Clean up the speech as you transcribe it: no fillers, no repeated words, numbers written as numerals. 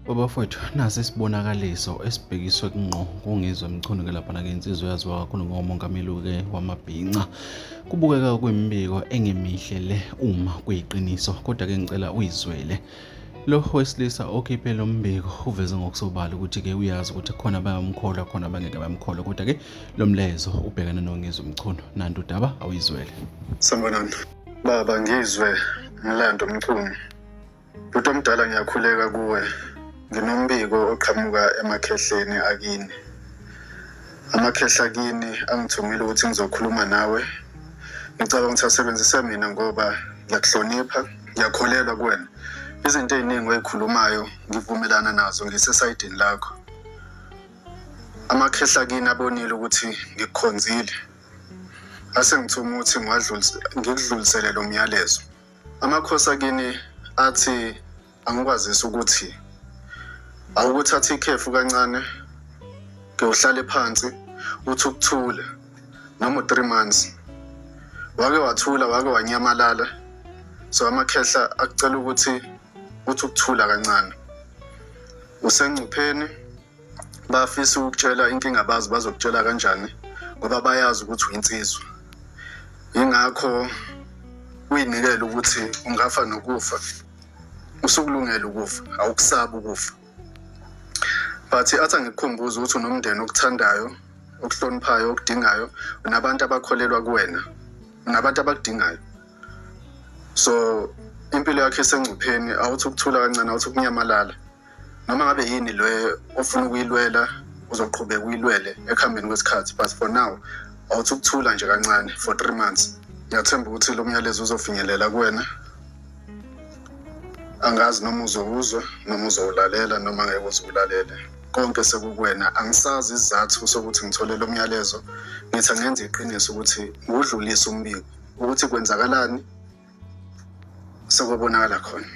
Babafowethu, nasi isibonakaliso esibhekiswe ngqo kuNgizwe Mchunu ke laphana ke insizwa eyaziwa kakhulu ngomongameli-ke wamabhinca. Kubukeka kuyimibiko engemihle le uma kuyiqiniso, kodwa-ke ngicela uyizwele. Lo wesilisa okhiphe lo mbiko uveze ngokusobala ukuthi-ke uyazi ukuthi khona bayamkholwa khona abangeke bamkholwe, kodwa-ke lo mlayezo ubhekene noNgizwe Mchunu. Nantu udaba awuyizwele. Sanibonani. Baba Ngizwe Mlando Mchunu. Bhuti omdala ngiyakhuleka kuwe. Nginombiko oqhamuka emakhehleni akini. Amakhehla akini angithumile ukuthi ngizokhuluma nawe. Ngicabanga ukuthi asebenzise mina ngoba ngiyakuhlonipha, ngiyakholelwa kuwena. Izinto ey'ningi oyikhulumayo ngivumelana nazo ngisesayidini lakho. Amakhehla akini abonile ukuthi ngikukhonzile. Ase ngithuma ukuthi ngikudlulisele lo myalezo. Amakhosi akini athi angikwazise ukuthi awukuthatha ikhefu kancane ke uhlale phansi uthi ukuthula noma u-3 months wake wathula wake wanyamalala so amakhehla akucela ukuthi uthi ukuthula kancane usengcupheni bafisa ukukutshela inkinga bazi bazokutshela kanjani ngoba bayazi ukuthi uyinsizwa yingakho uyinikele ukuthi ungafa nokufa usukulungela ukufa awukusabi ukufa but athi angikukhumbuze ukuthi unomndeni okuthandayo okuhloniphayo okudingayo unabantu abakholelwa kuwena unabantu abakudingayo so impilo yakhe isengcupheni awuthi ukuthula kancane awuthi ukunyamalala noma ngabe yini le ofuna ukuyilwela uzoqhubeka uyilwele ekuhambeni kwesikhathi but for now awuthi ukuthula nje kancane for 3 months. Ngiyathemba ukuthi lo myalezo uzofinyelela kuwena. Angazi noma uzowuzwa noma uzowulalela noma ngeke uze uwulalele, konke sekukuwena. Angisazi isizathu sokuthi ngithole lo myalezo. Ngithi angenze iqiniso ukuthi ngiwudlulise umbiko ukuthi kwenzakalani sekobonakala khona.